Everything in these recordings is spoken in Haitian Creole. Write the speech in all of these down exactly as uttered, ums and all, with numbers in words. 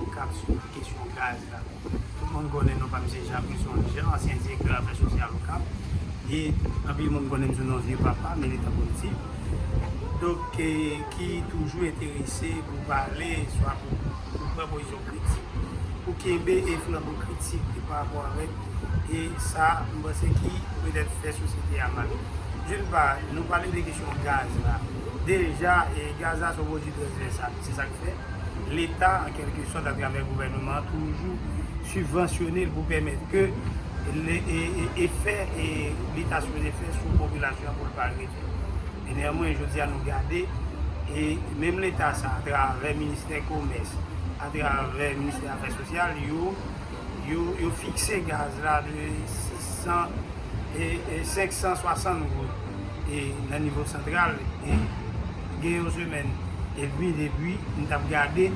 Okap sou kesyon gaz la. Tout moun konnen non pa m se Jacques Wilson Jean, ansyen direktè afè sosyal Okap. E anpil moun konnen m sou non vye papa, militan politik. Donk, eh, ki toujou enterese pou pale, swa pou, pou pran pozisyon kritik, pou kenbe e flanbo kritik e pa rapò avèk e sa, m panse ki petèt fè sosyete a mal. D'une part, nou pale de kesyon gaz la. Deja, e gaz la se yon pwodui transvèsal. Se sa k fè Leta, an kèlke sòt, atravè gouvènman an, toujou sibvansyone l pou pèmèt ke le, e, e, efè e Leta sipoze fè sou popilasyon an pou l pa rete. E nèyanmwen, jodi a nou gade, e menm Leta sa, atravè ministè komès, atravè ministè afè sosyal, yo, yo, yo fikse gaz la de sis san e, e senk san swasant goud e nan nivo santral. E gen yon semèn edmi depi m t ap gade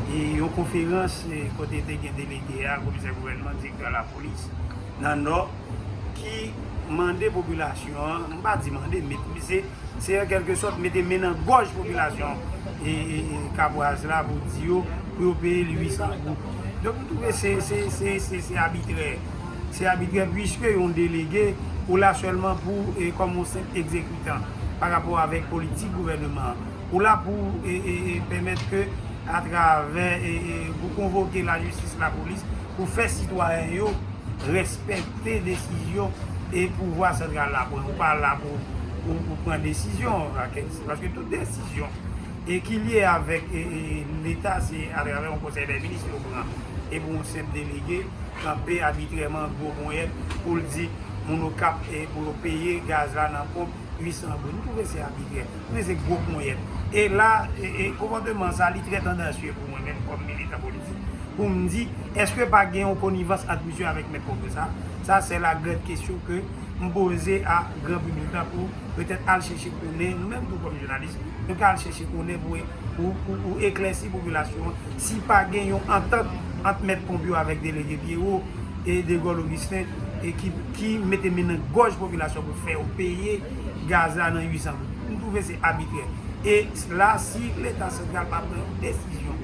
e yon konferans e kote te gen delege a, komisè gouvènman, direktè lapolis nan Nò, ki mande popilasyon an, m pa di mande, men se, se an kèlke sòt mete men nan gòj popilasyon e, e, e Kabwaz la pou di yo, pou yo peye l uit san goud. Donk, m twouve se, se, se, se, se abitrè. Se abitrè, piske yon delege, ou la sèlman pou, e, kòm yon senp egzekitan pa rapò avèk politik gouvènman an. Ou la pou, e, e, e, pèmèt ke, atravè, e, e, pou konvoke lajistis, lapolis, pou fè sitwayen yo respekte desizyon e pouvwa santral la pran. Ou pa la pou, pou, pou pran desizyon, paske tout desizyon e ki lye avèk, e, e, Leta, se atravè yon konsèy dè minis yo pran. E pou yon senp delege kanpe abitrèman gwo ponyèt pou l di moun Okap, e, pou yo peye gaz la nan ponp uit san goud. M twouve se abitrè. M twouve se gwo ponyèt. E la, e, e, konpòteman sa, li trè tandansye pou mwen menm kòm militan politik. Pou m di, èske pa gen yon konivans ant misye avèk mèt ponpye sa? Sa, se la grande question ke m poze a gran piblik la pou petèt al chèche konnen, nou menm tou kòm jounalis, nou ka al chèche konnen pou, pou, pou, pou eklèsi popilasyon an, si pa gen yon antant ant mèt ponp yo avèk delege Pierrot e Degòl Augustin, e ki, ki mete men nan gòj popilasyon pou fè yo peye gaz la nan uit san goud. M twouve se abitrè. E la, si Leta santral pa pran yon desizyon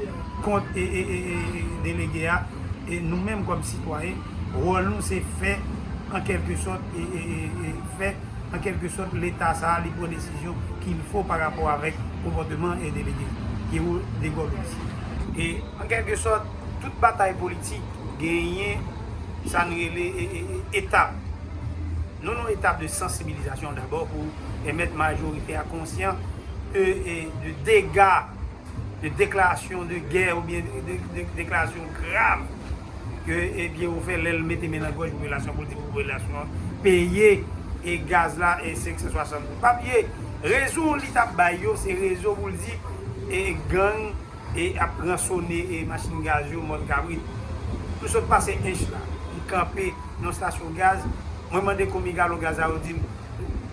kont e, e, e, e, e delege a, e nou menm kòm sitwayen, wòl nou se fè, an kèlke sòt, e, e, e, e fè, an kèlke sòt, Leta sa a, li pran desizyon qu'il faut pa rapò avèk konpòteman e delege Pierrot Degòl Augustin. E, an kèlke sòt, tout batay politik genyen sa n rele, e, e, e, etap. Nou nan etap de sansibilizasyon dabò pou pèmèt majorite a konsyan de, e, de dega de deklarasyon de gè oubyen de, de, de deklarasyon grav ke, ebyen, ou fè lè l mete men nan gòj popilasyon pou l di popilasyon an peye e gaz la e senk san swasant goud. Pa bliye, rezon li t ap bay yo, se rezon pou l di e gang e ap ransone e machin gaz yo mòn kabrit. M sot pase Ench la, m kanpe nan stasyon gaz, mwen mande konbyen galon gaz la, yo di m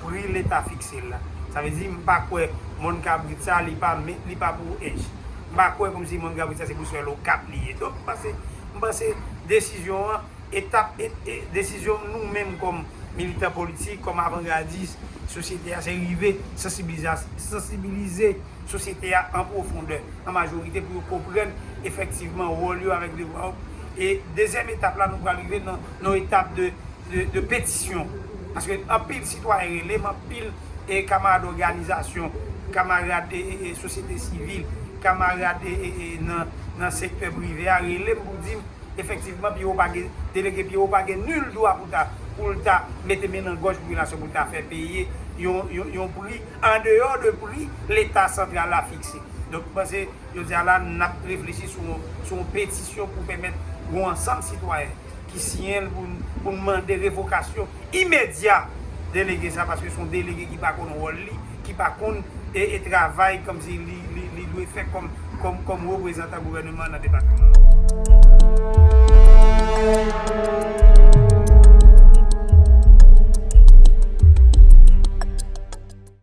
pri Leta fikse l la. Sa vle di, m pa kwè mòn kabrit sa, li pa, li pa pou Ench. M pa kwè kòmsi mòn kabrit sa se pou sèl Okap li ye. Donk, m panse, m panse desizyon an, etap, e, e, desizyon nou menm kòm militan politik, kòm avangardis sosyete a, se rive sansibiliza-, sansibilize sosyete a an pwofondè, an majorite, pou yo konprann efektivman wòl yo avèk devwa yo. E dezyèm etap la, nou pral rive nan, nan etap de, de, de petisyon. Paske anpil sitwayen rele m, anpil, e, kamarad òganizasyon, kamarad, e, e, e, sosyete sivil, kamarad, e, e, e, nan, nan sektè prive a rele m pou di m, efektivman, Pierrot pa gen, delege Pierrot pa gen nil dwa pou ta, pou l ta mete men nan gòj popilasyon pou l ta fè peye yon, yon, yon pri andeyò de pri Leta santral la fikse. Donk, m panse, jodi a la, n ap reflechi sou, sou yon petisyon pou pèmèt yon ansanm sitwayen ki siyen l pou, pou n mande revokasyon imedya delege sa, paske se yon delege ki pa konn wòl li, ki pa konn e, e travay kòmsi li, li, li dwe fè kòm, kòm, kòm reprezantan gouvèneman nan depatman an.